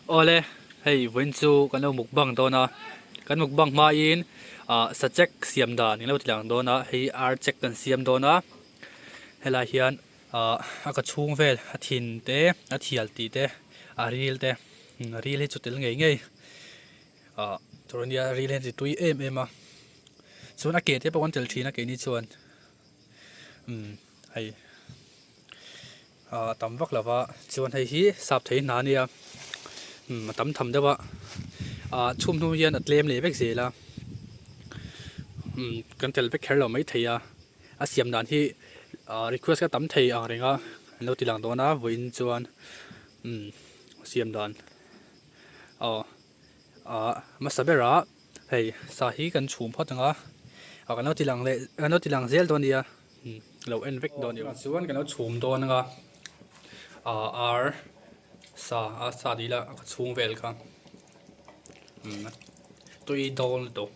Awle, hei vawiin chu kan lo mukbang dawn a, kan mukbang hmain ah sachek siam dan eng lo ti lang dawn a, hei ar chek kan siam dawn a, helai hian ah a ka chhung vel a thin te a thial tih te a ril te ril hi chu tel ngei ngei ah tur a nia ril hi a ti tui em em a, chuan a ke te pawh kan tel thin a keini chuan umm hei. a tam vak lo va chuan hei hi sap thei hna a nia umm a tam tham deuh a ah chhum hnu hian a tlem leh vek zel a umm kan tel vek kher lo maithei a a siam dan hi ah request ka tam thei ang reng a an lo ti lang dawn a vawiin chuan umm siam dan aw ah hmasa berah hei sa hi kan chhum phawt ang a ah kan lo ti lang leh kan lo ti lang zel dawn a nia. Lo en vek dawn ila chuan kan lo chhum dawn anga ah ar sa a sa dil a ka chhung vel kha umm tui dawn lutuk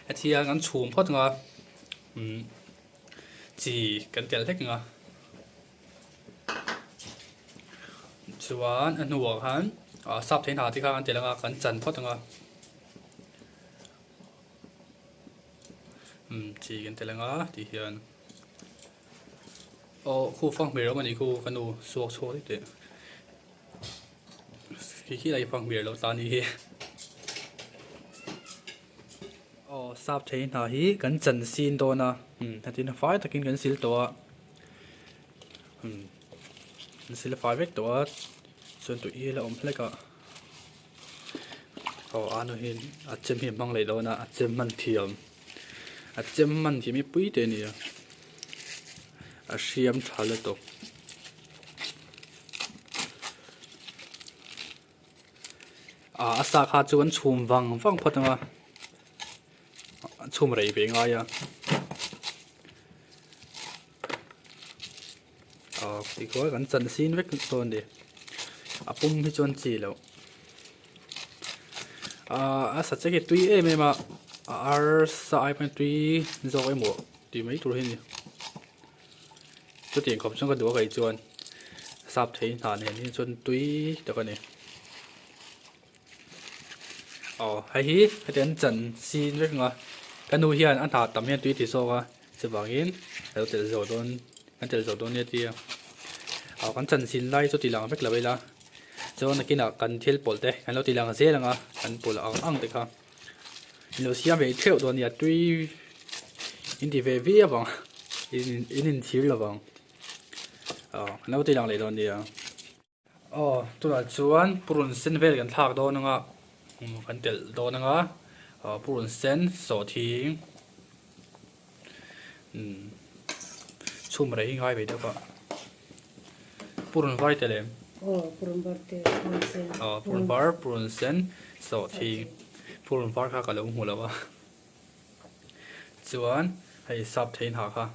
heti hian kan chhum phawt anga umm chi kan telh hlek anga chuan a hnuah khan ah sap thei hna te kha kan telh anga kan chan phawt anga. Umm chi kan tel anga tih hian aw khu fanghmir awm anih khu ka nu suak chhuak daih teh khi khi lai fanghmir lo ta anih hi aw sap thei hna hi kan chan sin dawn a umm heti na fai takin kan sil tawh a umm kan sil fai vek tawh a chuan tui hi a la awm hlek a. Aw a nu hian a chem hi a hmang leh dawn a a chem hman thiam a chem hman thiam hi pui te a ni a a hriam tha lutuk. Ah a sa kha chu an chhum vang vang phawt ang a a chhum rei ve ngai a Aw tikhuan kan chan sin vek dawn a ni a pum hi chuan chi loh ahh a sa che hi tui em em a a arsa ai pawhin tui zawk emaw tih mai tur hi a ni chutiang khawp chuan ka duh a kei chuan sap thei hna nen hi chuan tui tak a ni aw hei hi heti an chan sin vek ang a ka nu hian a hna tam hian tui ti zawk a chuvangin a lo telh zawh dawn an telh zawh dawn nia tia aw kan chan sin lai chu ti lang vek lo ila chuan nakinah kan thil pawlh te kan lo ti lang zel ang a kan pawlh ang ang te kha in lo siam ve theuh dawn nia tui in ti ve viau ang in inchhir lo vang aw kan lo ti lang leh dawn nia. Aw tunah chuan purun sen vel kan thlak dawn anga kan telh dawn anga aw purun sen sawhthing umm chhum rei hi ngai ve deuh a purun var tel em? Aw purun var te purun sen aw purun var purun sen sawhthing purun var kha ka lo hmu lo a chuan hei sap thein ha kha.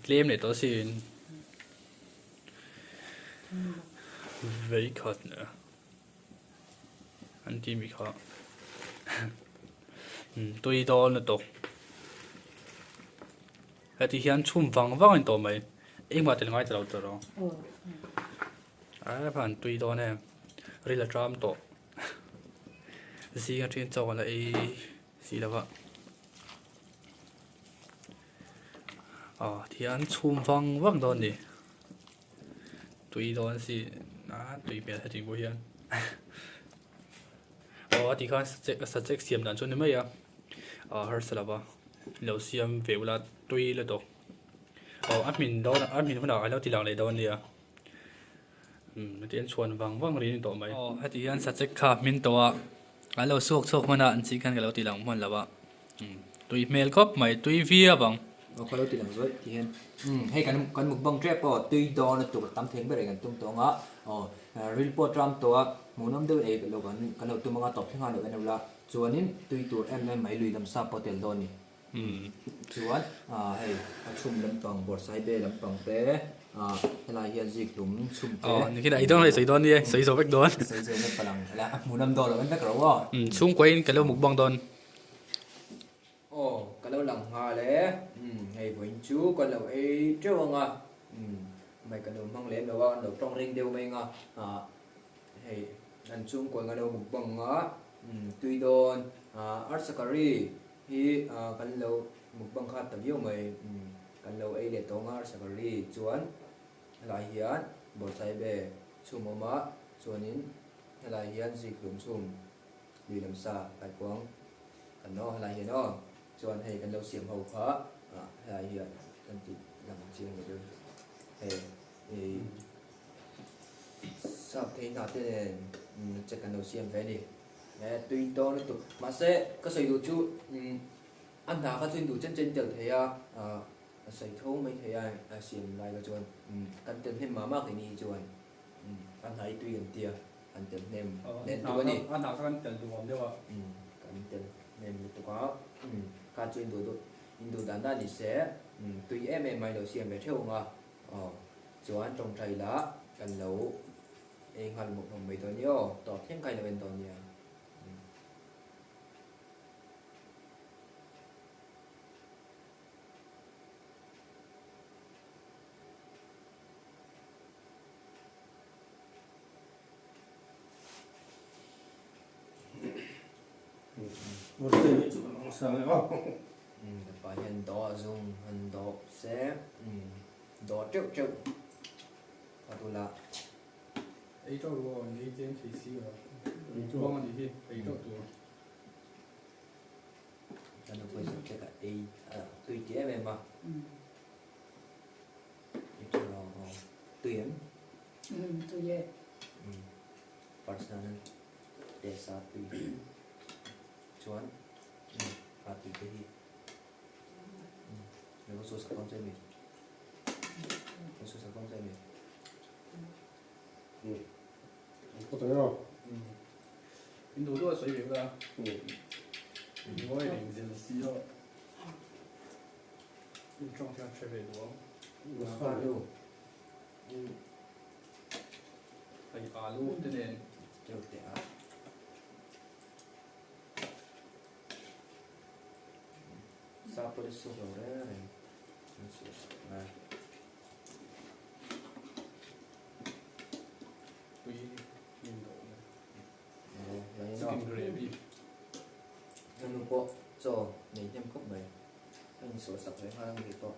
Tlem leh tawh sin vei khat an tih mi kha tui dawn lutuk heti hian chhum vang vang a ni tawh mai engmah tel ngai ta lo tawh lo a van tui dawn em ril a tram tawh zing atangin chaw la ei si lo va. Aw tihian chhum vang vang dawn a ni tui dawn si a tui hmel heti pawh hian aw a tikhan sachek siam dan chu a ni mai a ah harsa lova lo siam ve ula tui lutuk aw a hmin dawn a hmin hunah an lo ti lang leh dawn a nia umm heti hian chhuan vang vang ri a ni tawh mai aw heti hian sachek kha a hmin tawh a an lo suak chhuak hman a an chih khan ka lo ti lang hman lo a. Tui hmel khawp mai, tui viau ang. Aw kha lo ti lang zawih ti hian umm hei kan kan mukbang tep aw tui dawn a tur tam theng ber ei kan tum tawh ang a aw ril pawh tram tawh a hmuhnawm deuhin ei lo kan kan lo tum ang a tawp thleng a lo en ula chuanin tui tur em em mai lui lam sa pawh tel dawn a ni chuan ah hei a chhum lampang bawrhsaibe lampang te ah helai hian zik hlum chhum te aw nikhin ei dawn hei sawi dawn nia sawi zo vek dawn sawi zo vek palang ela a hmuhnawm dawn lo en vek ro aw chhungkuain ka lo mukbang dawn. Aw, ka lo lang nghal e. Umm, hei vawiin chu ka lo ei teuh ang a. Umm, Mic kan lo hmang lem lo a, an lo tawng ring deuh mai anga ah hei an chhungkaw eng a lo mukbang a tui dawn ah arsa curry hi ah kan lo mukbang kha ta viau mai kan lo ei leh tawng a arsa curry chuan helai hian bawrhsaibe chhum a awm a chuanin helai hian zikhlum chhum lui lam sa kaikuang kan aw helai hian aw. Chuan hei kan lo siam ho kha ah helai hian kan tih lang chiang lo deuh hei ih sap thei hna te nen check kan lo siam ve a ni he tui dawn lutuk mahse ka sawi duh chu umm a hna kha chu in duh chen chen tel thei a ah a sawi tho mai thei a a siam lai kha chuan umm kan tel hnem mah mah keini hi chuan umm a hna hi tui kan tia. An tel hnem leh lutuk a ni. A hnah kha kan tel duhawm deuh a. Umm kan tel hnem lutuk a. Umm kha chu induh duh induh dan dan ni se umm tui em em mai lo siam ve theuh ang a. Aw chuan tawngtai ila kan lo ei nghal mawp mawp mai dawn nia aw tawp thleng kha i lo en dawn nia. Umm. Pa hian dawh zung han dawh se dawh teuh teuh a tula. Ei teuh ru aw ni tlem thei si lo kawng a nih hi ei teuh tur. Kan nupui zawk te ka ei tui ti em em a. Ei teuh lo aw tui em? Tui e. First nan test a tui chuan a tui te hi lo so sak dawn che mi lo so sak dawn che mi In duh duh a sawi ve ula ngawi reng zel si a in tawng hian hre ve duh ang. Hei alu te nen deuh teh a. Sa pawh hi suk lo reng reng an suh sak ngai. Tui min dawh mai. Chicken gravy. Henu pawh chaw nei hnem khawp mai. A insuh sak ve nghal ang tih pawh.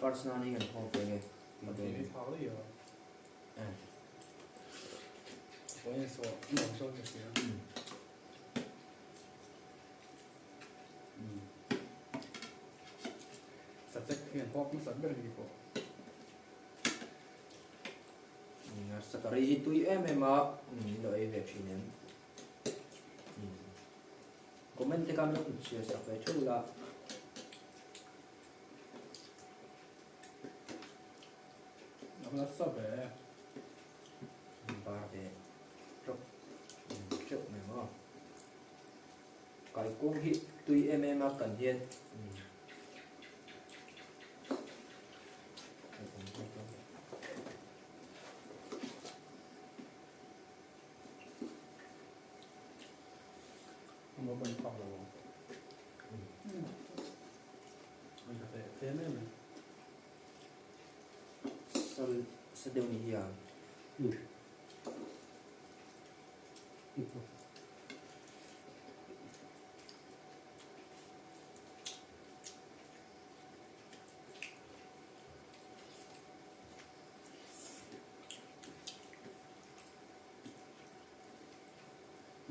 First nan hi kan hawk ve nge. Sakari hi tui em em a, min lo ei ve thin em. Comment te khan lo inchhiar sak ve theuh la. Nasa ve. Bar ve tawp teuh mai maw. Kaikung hi tui em em a kan hian. Sal sa deuh ni hi a.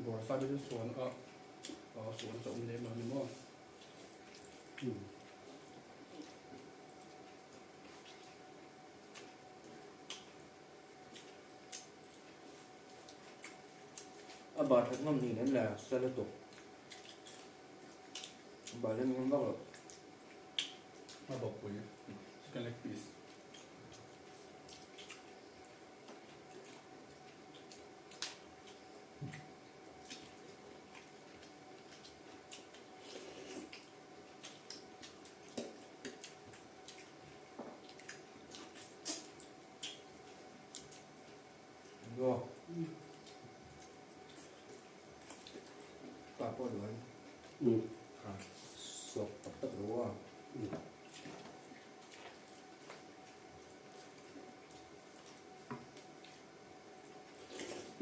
Bawrhsa te chu suan a suan chawm lem a ni maw. A bar that ngam ni lem le sa lutuk. A bar lem ngam vak lo. A bawkpui chicken leg piece. Pa pawh duh an. Suak tak tak lo a.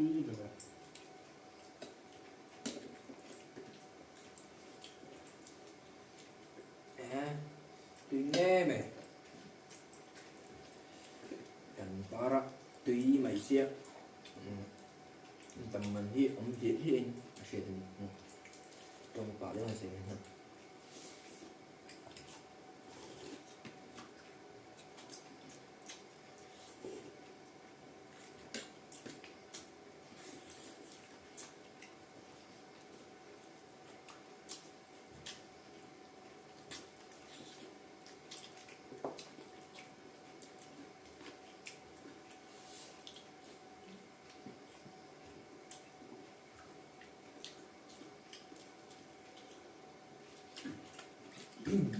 Tui ber e. Eh, tui nge mai. Kan par a tui mai sia. Tam man hi awm hliah hliah in a hriat a ni. Tawng pah deuh a sei mai hman.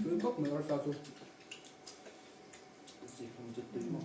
Tui khawp mai arsa chu. Siphum chu tui maw?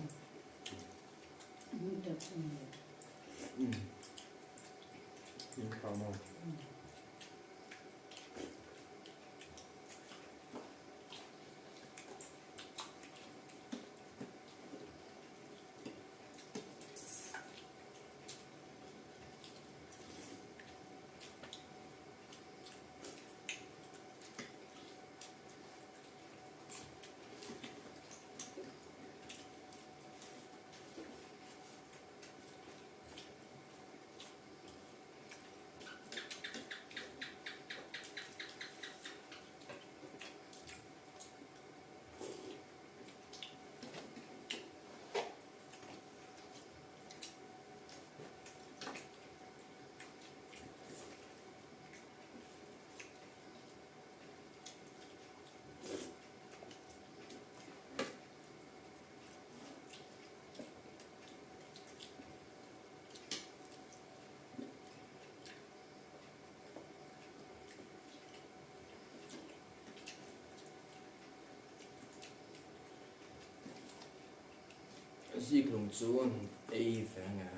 Ziklung chu an ei ve ang a.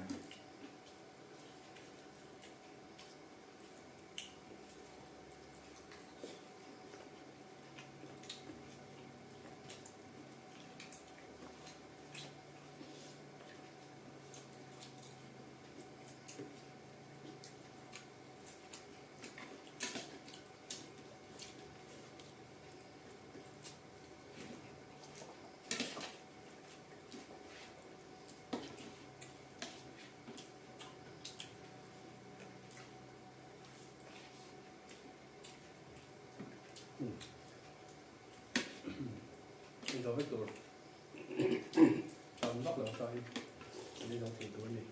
Ei zo vek tur tam vak lo sa hi an ei zo thei tur a ni.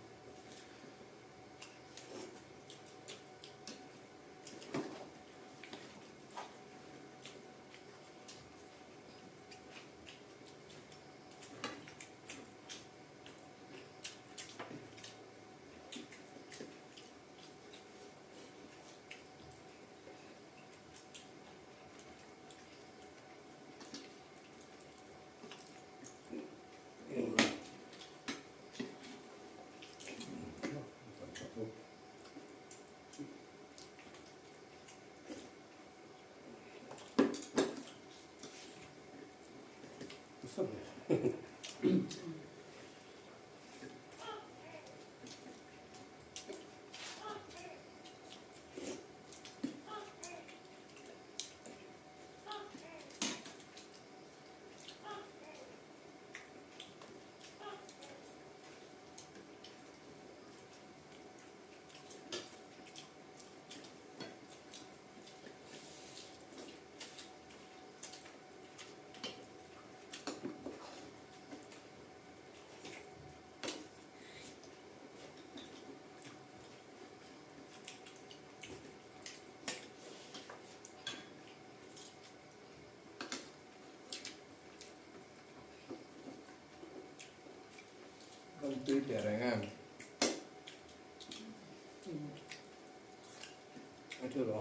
Kan tui teh reng em? A thu lo.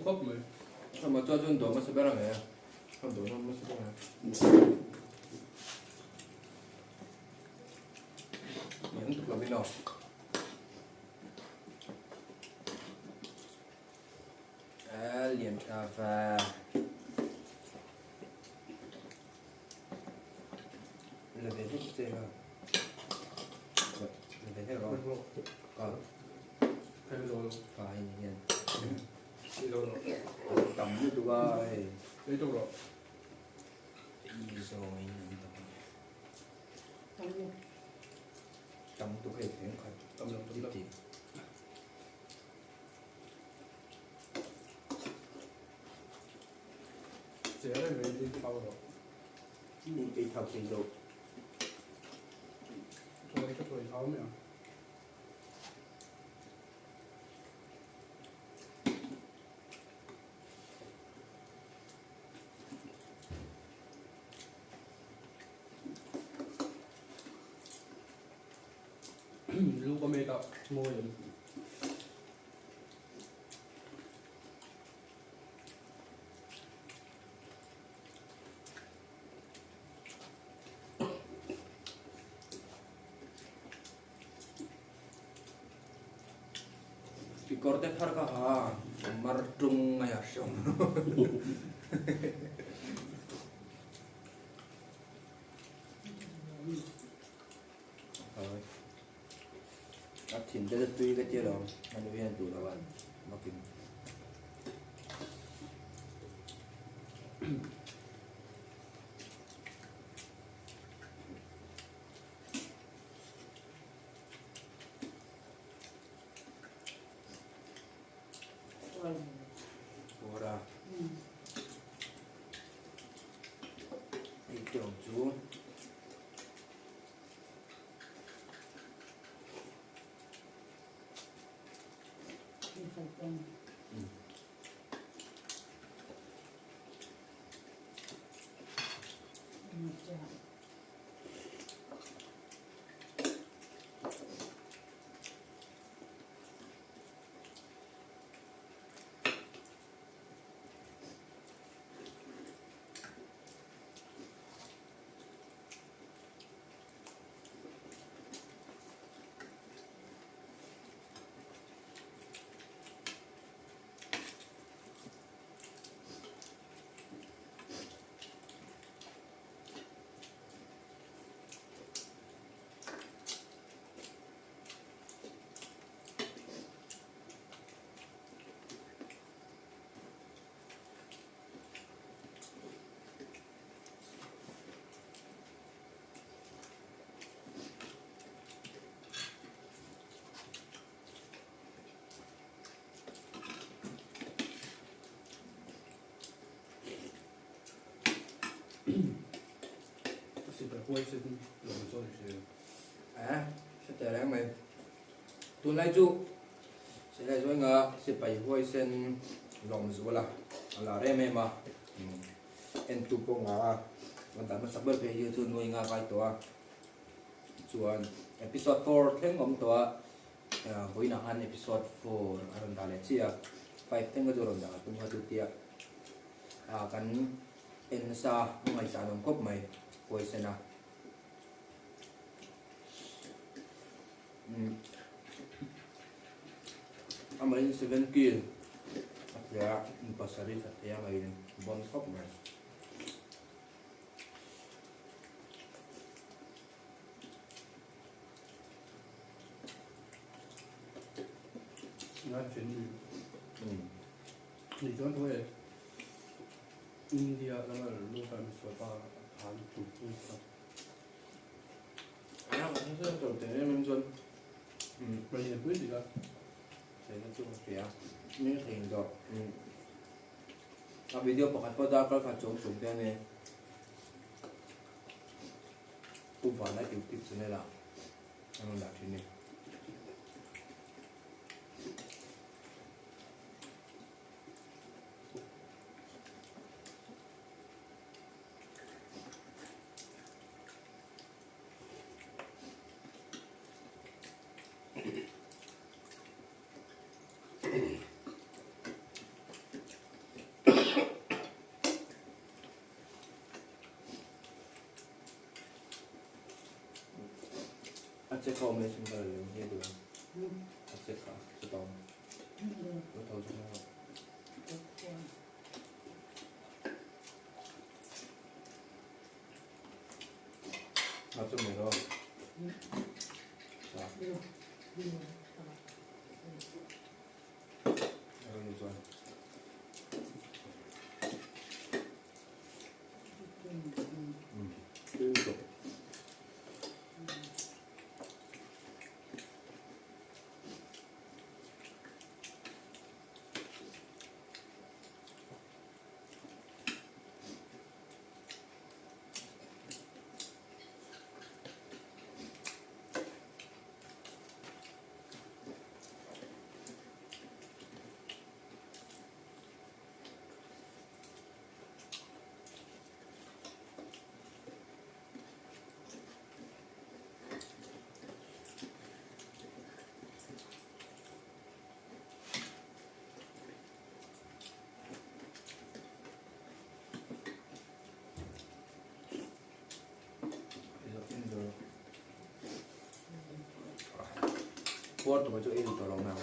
khawp mai. Amah chuan chuan dawm hmasa ber ang e. A dawm hmasa ber ang. Lian tuk lovin aw. A lian tha va. La ve hlek che ha. La ve hlek rawh. Ka. Ka in hian. Tam lutuk a hei. Ei tuk rawh. Ei zawng in an tam. Tam lutuk hei eng khat. Tam lo tam lo. Lu ka mek a mawi em. Kekawr te thar ka ha a mar tung mai a hriau. A thin te chu tui ka tia lo a nu hian duh lo a makin. Pura. Ei te awm chu. Hre reng mai. Tunlai chu silai zawnga sipai huaisen lawm zual a, a lar em em a. Entu pawh ngah a, a dah hmasak ber phei hi chu nuai nga kai tawh a. Chuan episode 4 thleng awm tawh a, vawiinah khan episode 4 a rawn dah leh chiah a, 5 thleng kha chu a rawn dah tum kha chu tia kan en nasa a ngaihsan awm khawp mai huaisen a. Amahin 7 kill a thei a, pasarih a thei a ngaih bawn khawp mai. Ngai thin ni. Ni chuan thu e India lama lut a misual pa han tum pui kha. A kan hre tawh teh em em chuan Mai hian pui dik a. Theihna chu ka hria. Min theih tawh. A video pakhat pawh darkar khat chuang chung te a ni. Pu Vana YouTube channel ah an rawn dah thin a ni. che kha awm leh sin ka la lem hi a duh ang a che kha chutah awm lo tho chu hmang rawh. A chu mai rawh. Sa. A rawn chuan. Puar tumah chu ei duh tawh lo mai ang.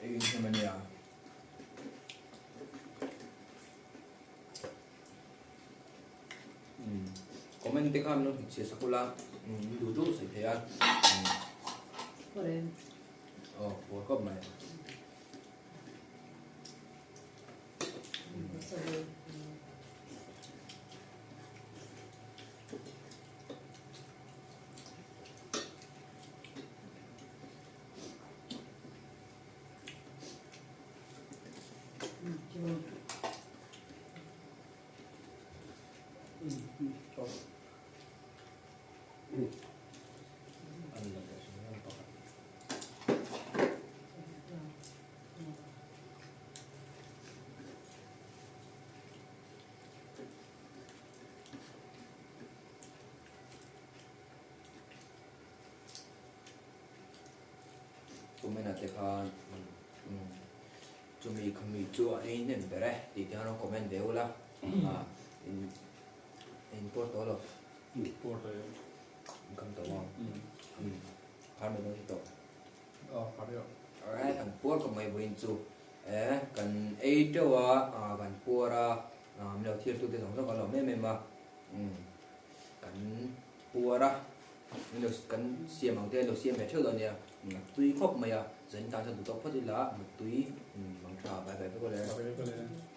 Ei in hnem ania. Comment te khan lo hmuchhiah sak ula duh duh sawi thei a. Aw puar khawp mai. Comment ah te khan chumi khami chu a ei hnem ber e tih te khan rawn comment ve ula in in pawr tawh lo. Pawr tawh em? In kham tawh maw? Khar mai dawn hi tawh. Aw khar deuh. Alright kan puar khawp mai vawiin chu e kan ei teuh a kan puar a min lo thlir tute zawng zawng kan lo awm em em a kan puar a min lo kan siam ang te lo siam ve theuh dawn nia tui khawp mai a zanin tan chuan duhtawk phawt ila muttui mang tha bai bai vek awle. Bai vek awle.